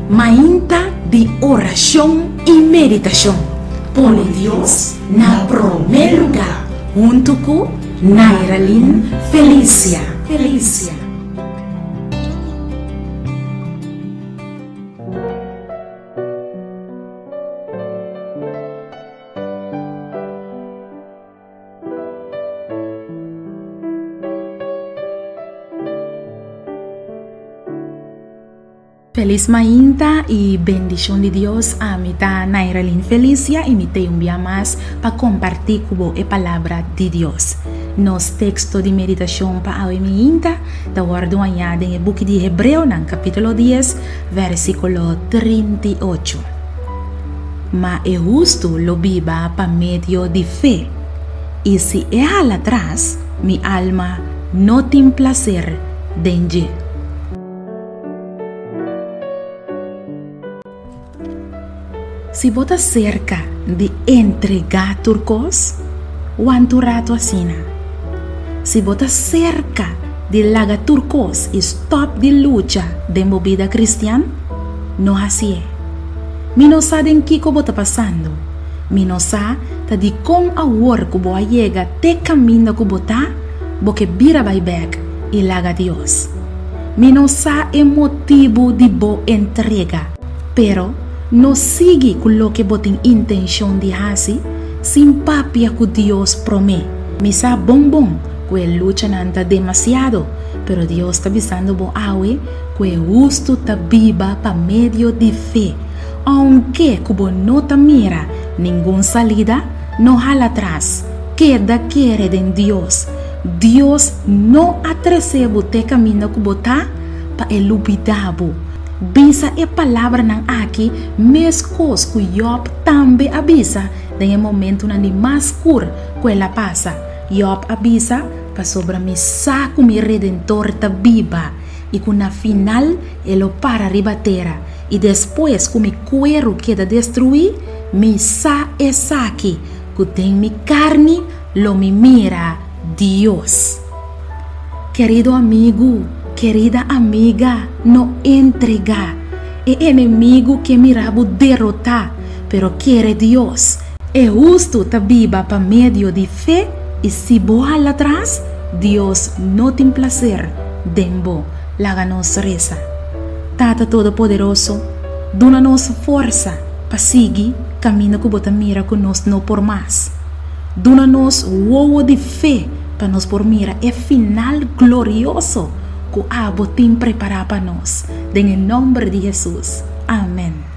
Mainta di orashon i meditashon. Pone Dios na promé lugá huntu ku Nairalyn Felicia. Felicia. Felis mainta y bendicion di Dios ami ta Nairalyn Felicia y mi tey un bia mas pa comparti cu bo e palabra di Dios. Nos texto di meditacion pa awe mainta ta wordo haña den e buki di Hebreonan capitulo dies versiculo 38. Ma e hustu lo biba pa medio di fe, y si e hala tras, mi alma no tin placer den dje. Si bo ta serka di entregá tur kos, wanta un ratu asina. Si bo ta serka di laga tur kos i stòp di lucha den bo bida kristian, no hasié. Mi no sa den kiko bo ta pasando. Mi no sa ta dikon awor ku bo a yega te kaminda ku bo ta, bo ke bira bai bèk i laga Dios. Mi no sa e motibu di bo entrega, pero no sigui ku loke bo tin intenshon di hasi sin papia ku Dios promé. Mi sa bon bon ku e luchanan ta demasiado, pero Dios ta bisando bo awe ku e hustu ta biba pa medio di fe. Ounke ku bo no ta mira ningun salida, no hala tras, keda kere den Dios. Dios no a trese bo te kaminda ku bo ta pa e lubidá bo. Bisa e palabranan aki meskos ku Yòb tambe a bisa den e momentunan di mas skur ku el a pasa. Yòb a bisa, Pasobra mi sa ku mi Redentor ta biba i ku na final e lo para riba tera, i despues ku mi kueru keda destruí, mi sa esaki, ku den mi karni lo mi mira Dios. Kerido amigu, kerida amiga, no entregá. E enemigu ke mira bo derotá, pero kere Dios. E hustu ta biba pa medio di fe i si bo hala tras, Dios no tin plaser den bo. Laga nos resa. Tata Todopoderoso, duna nos forsa pa sigui kaminda ku bo ta mira ku nos no por mas. Duna nos wowo di fe pa nos por mira e final glorioso ku abo tin prepará pa nos. Den e nòmber di Hesus. Amèn.